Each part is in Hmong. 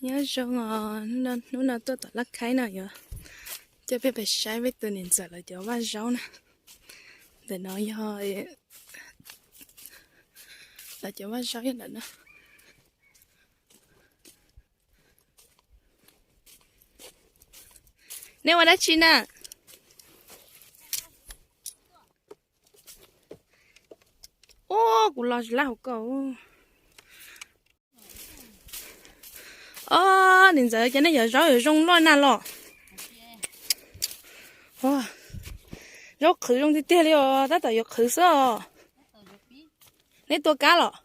Nyob zoo os, hnub no tuaj tom Laj Khaib no yuav coj peb pais saib peb tus niam ntxawm lawv cov vaj zaub na. Ntawm no yog lawv cov vaj zaub nyob ntawm no. Neb ua dab tsi na? Ua kuv los tsis laj hauv koj. Os, niam ntxawm, ces nej cov zaub yuav zoo loj na los? Zaub qhwv zoo tiag tiag li os, tab tom yuav qhwv xwb os. Neb tua kab los?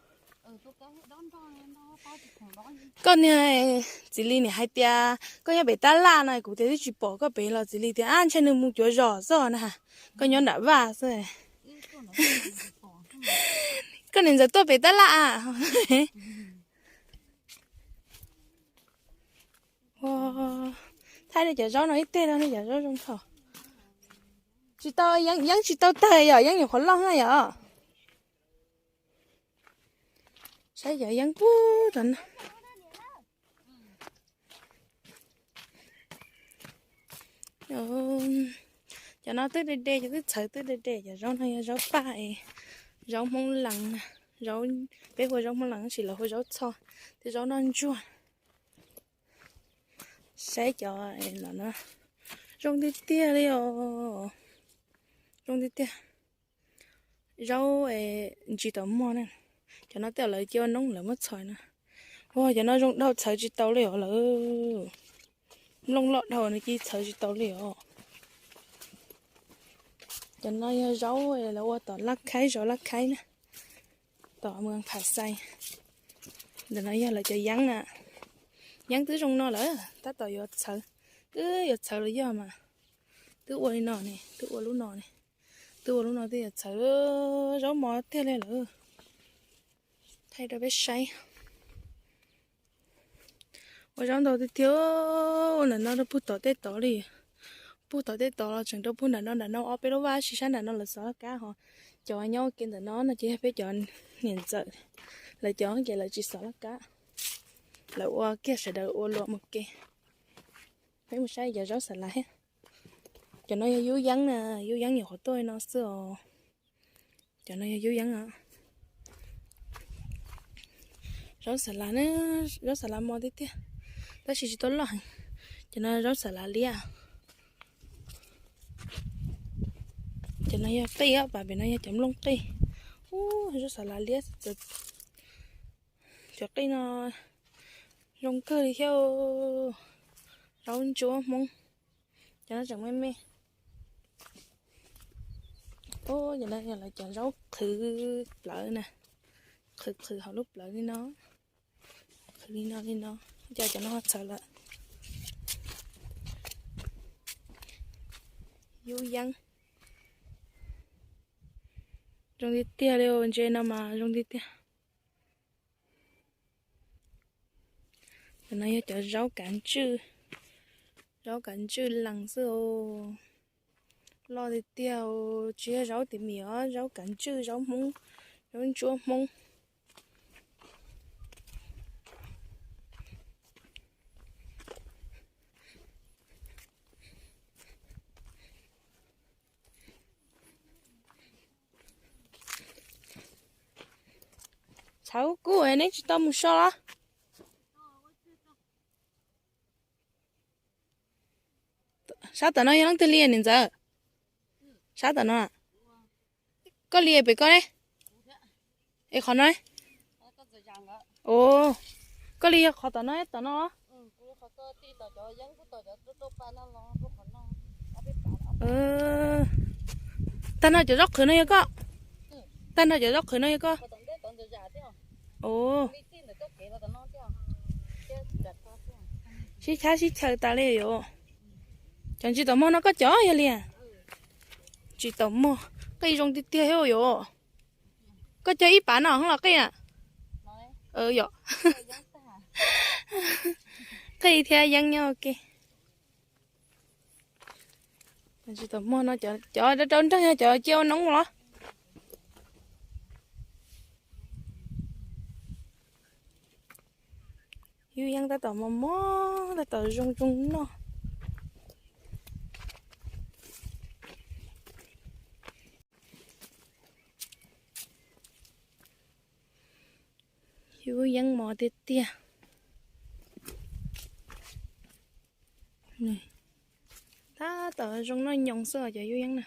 Koj niag txiv Lis niam hais tias koj nyob pem tab laj no, kuv tias twb tsis pom koj pem los txiv Lis tias ab ntshe nws mus cuav zos xwb na, koj nyob nram vaj xwb. Koj niam ntxawm tuaj pem tab laj a. Thaij nej cov zaub no ib teg no, nej cov zaub zoo thaum. Tsis tau, yeeb tsis tau tawg yom, yeeb nyuam qhuav loj na yom. Saib cov yeeb puag tom no. Cov no twb de de, cov twb txhawv twb de de, cov zaub no yog zaub paj es zaub Hmoob Lees, zaub, peb hu ua zaub Hmoob Lees tab sis lawv hu ua zaub txho thiab zaub noj ntsuag. Saib cov no, zoo tiag tiag li os. Zoo tiag tiag. Zaub ntsis tau muag na. Cov no tej zaum lawv cia ua noob lawv muab txhos na. Ua cov no zoo dhau, txhawv tsis tau li os lawm. Nplooj loj dhau no cia txhawv tsis tau li os. Cov no yog zaub lawv ua tom Laj Khaib, zos Laj Khaib na, tom Moos Phas Xais. Ntawm no yog lawv cov yeeb na. Yeeb twb zoo no lawm, tab tom yuav txhawv. Twb yuav txhawv los yog mas. Twb ua li no ne, twb ua lub no ne. Twb ua lub no twb yuav txhawv. Zaub mos tiag li lawm. Thaij rau peb saib. Ua zaub ntau tiag tiag. Ua ntawm no rau puag tom tej tod li. Puag tom tej tod los tseem rau puag nram no, nram no ob peb lub vaj, tab sis sab nram no lawv xov laj kab ho. Cov nyob ua ke ntawm no no ces yog peb cov niam ntxawm lawv cov, ces lawv tsis xov laj kab. Lawv ua kiag sawv daws ua luam mus ke. Peb mus saib cov zaub xas lav thiab. Cov no yog yub yeeb na, yub yeeb nyuam qhuav tuaj li no xwb os. Cov no yog yub yeeb os. Zaub xas lav, zaub xas lav mos tiag tiag, tab sis tsis tau loj heev. Cov no zaub xas lav liab. Cov no yog qij, pas pem no yog cov nplooj qij. Ub, zaub xas lav liab. Cov qij no zoo kawg li thiab. Zaub ntsuab Hmoob. Cov no tseem me me. Ub, cov no yog lawv cov zaub qhwv plawv na. Qhwv qhwv hauv lub plawv li no. Qhwv li no li no. Cov, cov no txhawv lawm. Yub yeeb. Zoo tiag tiag li, ntses no mas zoo tiag tiag. Cov no yog cov zaub kav ntswj, zaub kav ntswj Lees xwb os. Loj tiag tiag, tsis yog zaub tim Mis os, zaub kav ntswj, zaub Hmoob, zaub ntsuab Hmoob. Txhawv kub, neb tsis tau mus so los? Sab tom no yog leej twg li niam ntxawm? Sab tom no. Koj li pem koj ne? Es qhov no? Koj li yog qhov tom no, tom no? Tag no cov zaub qhwv no yog koj? Tag no cov zaub qhwv no yog koj? Sib chab sib chaw tas li yom. Cov ntsis taum mog no koj cov yog li? Ntsis taum mog, qij zoo tiag tiag thiab yom. Koj cog ib pas no los qij na? Yom. Qij thiab yeeb nyob ua ke. Ntsis taum mog no cov rau nrag yog cov cia ua noob los? Yub yeeb tab tom mos mos, tab tom zoo zoo noj. Yub yeeb mos tiag tiag. Tab tom zoo noj nyoos xwb os cov yub yeeb na.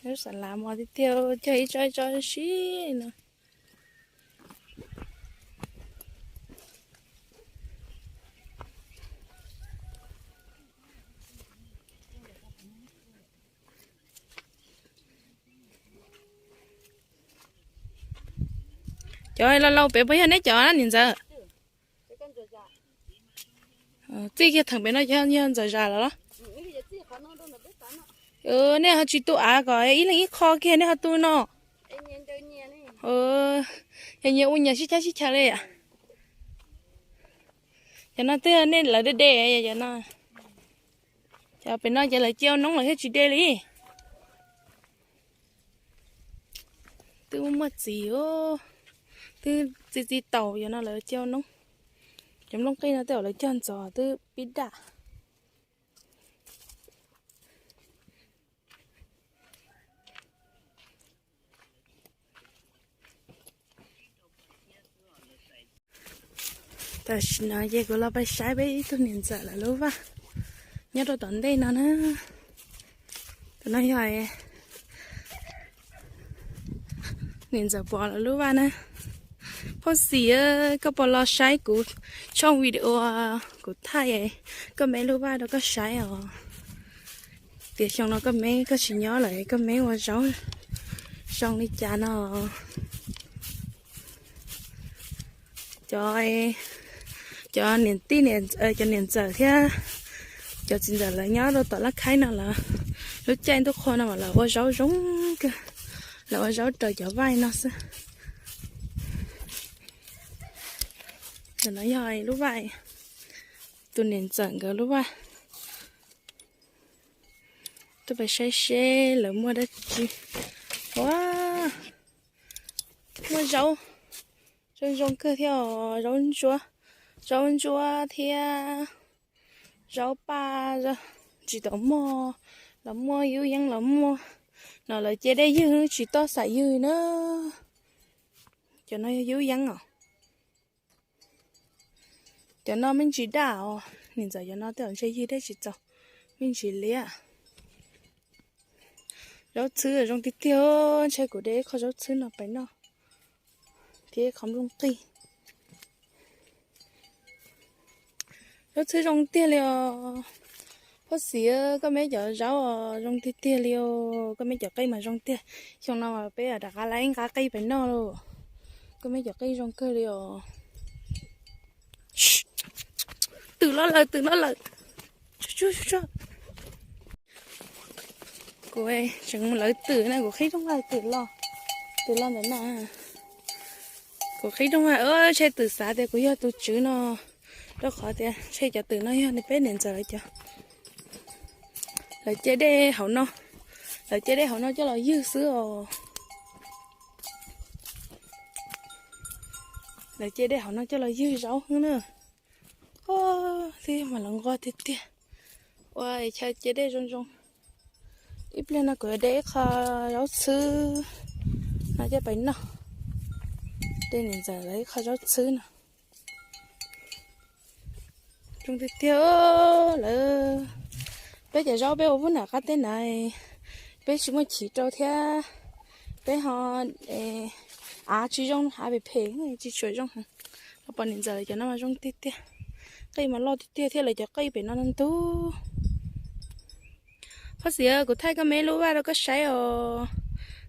Lub xas las mos tiag tiag, cog ib tsob ib tsob sib no. Cov laus laus pem puas yog neb cov niam ntxawm? Txij kiag theem pem no yog ntxawm zas lawm los? Nej ho tsis tu av kom ib leeg ib qho kiag nej ho tu no. Yog nyias ua nyias sib cab sib chaw li. Cov no twb nej lawv de de cov no. Cov pem no ces lawv cia ua noob lawm thiaj tsis de li. Twb muaj txiv, twb txi txiv taus cov no lawv cia ua noob. Cov nplooj qij no tej zaum lawv cog ntxov twb pib daj. Tam sim no ces kuv los pais saib peb ib tug niam ntxawm lawv lub vaj nyob rau tom ntej no na. Tus no yog niam ntxawm Pov lawv lub vaj na. Phauj Xis, koj puas los saib kuv tshooj video kuv thaij koj me lub vaj rau koj saib os? Tias xyoo no koj me koj tsis nyob lawm koj me ua zaub zoo li cas no. Cov, cov niam tij, cov niam ntxawm thiab cov txiv ntxawm lawv nyob rau tom Laj Khaib no lawv lub caij ntuj qhua no mas lawv ua zaub zoo kawg. Lawv ua zaub raws cov vaj no xwb. Ntawm no yog lub vaj, tus niam ntxawm nkawd lub vaj. Tuaj pais saib seb lawv muaj dab tsi. Ua, muaj zaub zoo zoo kawg thiab os, zaub ntsuab, zaub ntsuab thiab zaub paj, tsis tau muaj, los muaj yub yeeb los muaj. No lawv cia dej ywg tsis toj xam ywg na. Cov no yog yub yeeb os. Cov no me ntsis daj os, niam ntxawm cov no tej zaum ntshe ywg dej tsis txaus, me ntsis liab. Zaub txhwb zoo tiag tiag, ntshe kuv de ib qho zaub txhwb no pais noj thiab ib qho nplooj qij. Zaub txhwb zoo tiag li os. Phauj Xis, koj me cov zaub zoo tiag tiag li os, koj me cov qij mas zoo tiag. Xyoo no peb rov qab lawv ib nqab qij pais noj lauj. Koj me cov qij zoo kawg li os. Twm los lawm, twm los lawm. Kuv tseem lawv twm na, kuv qhib rooj vag twm los, twm los ntawm no. Kuv qhib rooj vag, ntshe twm xav tias kuv yog tus tswv no, rau qhov tias ntshe cov twm no yog peb niam ntxawm lawv cov. Lawv cia dej hauv no, lawv cia dej hauv no coj los ywg xwb os. Lawv cia dej hauv no coj los ywg zaub xwb na. Thiab mas lawv nquag tiag tiag. Ua chaw cia dej zoo zoo. Ib pliag no kuv de ib qho zaub txhwb no coj pais noj. De niam ntxawm lawv ib qho zaub txhwb no. Zoo tiag tiag lawm. Peb cov zaub peb ua pub nram qab teb na, peb tsis muaj chiv rau thiab. Peb ho av tsis zoo, av phem phem tsis tshua zoo. Los pom niam ntxawm lawv cov no mas zoo tiag tiag. Qij mas loj tiag tiag thiab, lawv cov qij pem no ntug. Phauj Xis, kuv thaij koj me lub vaj rau koj saib os.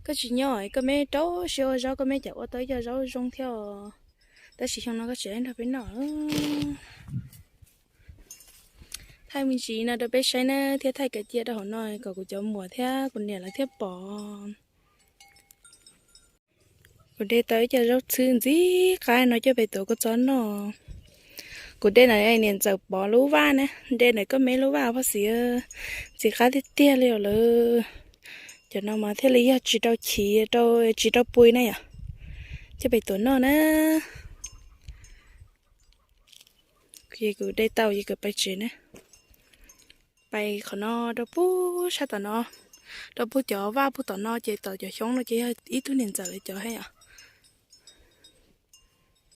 Koj tsis nyob koj me rau siab ua zaub, koj me cov ua tau ib co zaub zoo thiab os. Tab sis xyoo no koj tsis nrog peb noj. Thaij me ntsis no rau peb saib na, thiab thaij kav cia rau hauv no kom kuv cov muam thiab kuv niam lawv thiaj pom. Kuv de tau ib co zaub txhwb ntxim qab no coj pem tuav kua txob noj. Kuv de no niam ntxawm Pov lub vaj na, de ntawm koj me lub vaj Pov Xis, ntxim qab tiag tiag li os lawm. Cov no mas thiaj li yog tsis rau chiv, tsis rau pui na yom. Coj pem tuav noj na. Ces kuv de tau ces kuv pais tsev na. Pais qhov no rau puag sab tom no, rau puag cov vaj puag tom no ces tom cov xyoob no ces yog ib tug niam ntxawm lawv cov thiab yom.